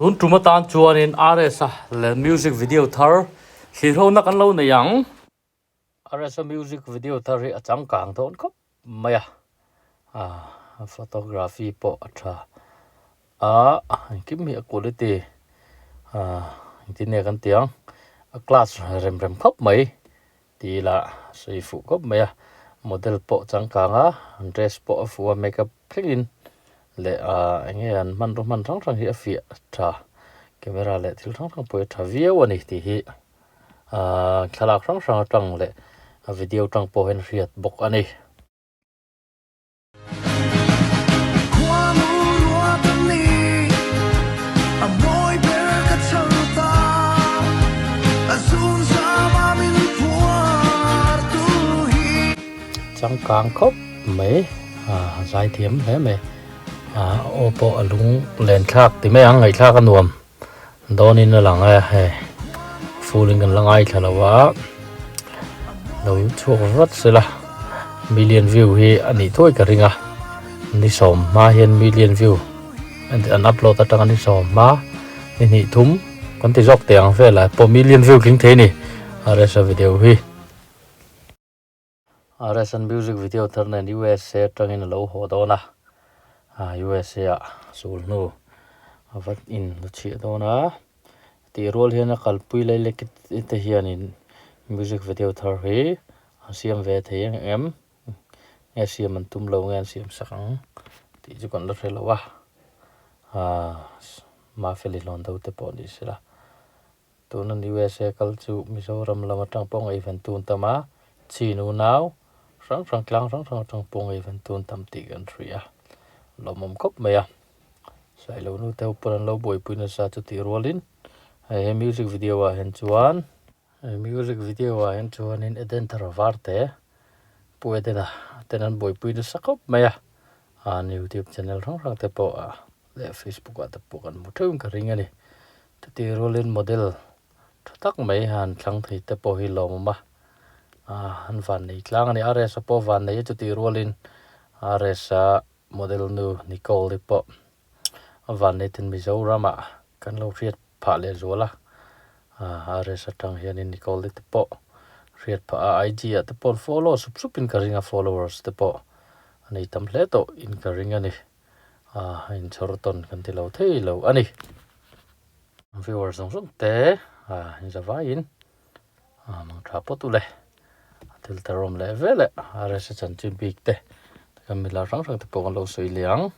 Tun tum atan chuanin RS-a leh music video thar thlirhona kan lo nei ang. RS-a music video thar hi a changkang dawn khawp mai a, a photography pawh a tha a, engkim hi a quality engtin nge kan tih ang a class rem rem khawp mai tih lah a sawi fuh khawp mai a, model pawh changkang a, an dress pawh a fuh a makeup thlengin leh ah eng nge an hmanraw hman hrang hrang hi a fiah tha camera leh thil hrang hrang pawh hi a tha viau a ni tih hi ah thlalak hrang hrang atang leh a video atang pawh hian a hriat bawk a ni. Changkang khawp mai a zaithiam hle mai a aw pawh a lung len thlak ti mai ang ngaihthlak a nuam dawnin a lang a hei full in kan la ngaithla lo a lo chhuak vat sela million view hi a nih thuai ka ring a ni sawm hma hian million view an upload atanga ni sawm hma ni hnih thum kan ti zawk teh ang velah pawh million view tling thei a ni a rest a video hi. RSN music video thar nen USA atangin a lo haw dawn a, USA ah sul hnu a va in hmu chhiah dawn a, tih rual hian a kalpui lai lek te hianin music video thar hi an siam ve thei ang em nge siam an tum lo nge an siam sak ang tih chu kan la hre lo a, Mafeli hlawn do te pawh ni sela. Tuna USA kal chu Mizoram lam atang pawh ngaihven tun tam a, chin unau hrang hrang tlang hrang hrang atang pawh ngaihven tun tam tih kan hria a, lawmawm khawp mai a. Sailo nu te ho pawn an lo buaipui nasa chutih rualin hei he music video ah hian chuan he music video ah hian chuanin Eden thar var te Pu Edena ten an buaipui nasa khawp mai a, an youtube channel hrang hrang te pawh ah leh facebook ah te pawh kan hmu theuhin ka ring a ni. Chutih rualin model tha tak mai han thlang thei te pawh hi lawmawm a, ah an vannei tlang a ni. RS-a pawh vannei a chutih rualin RS-a model nu Nicole-i pawh a vannei ten Mizoramah kan lo hriat phah leh zual a, ah RS atang hianin Nicole-i te pawh hriat phah a, IG-ah te pawh an follow sup supin ka ring a, followers te pawh a nei tam hle tawh in ka ring a ni. A inchhawr tawn kan ti lo thei lo a ni. Viewers zawng zawng te a inzavaiin a mang tha pawt u le. A thil tar awm leh vel e RSA chanchin bik te kan milar hrang hrang te pawh kan lo sawi leh ang.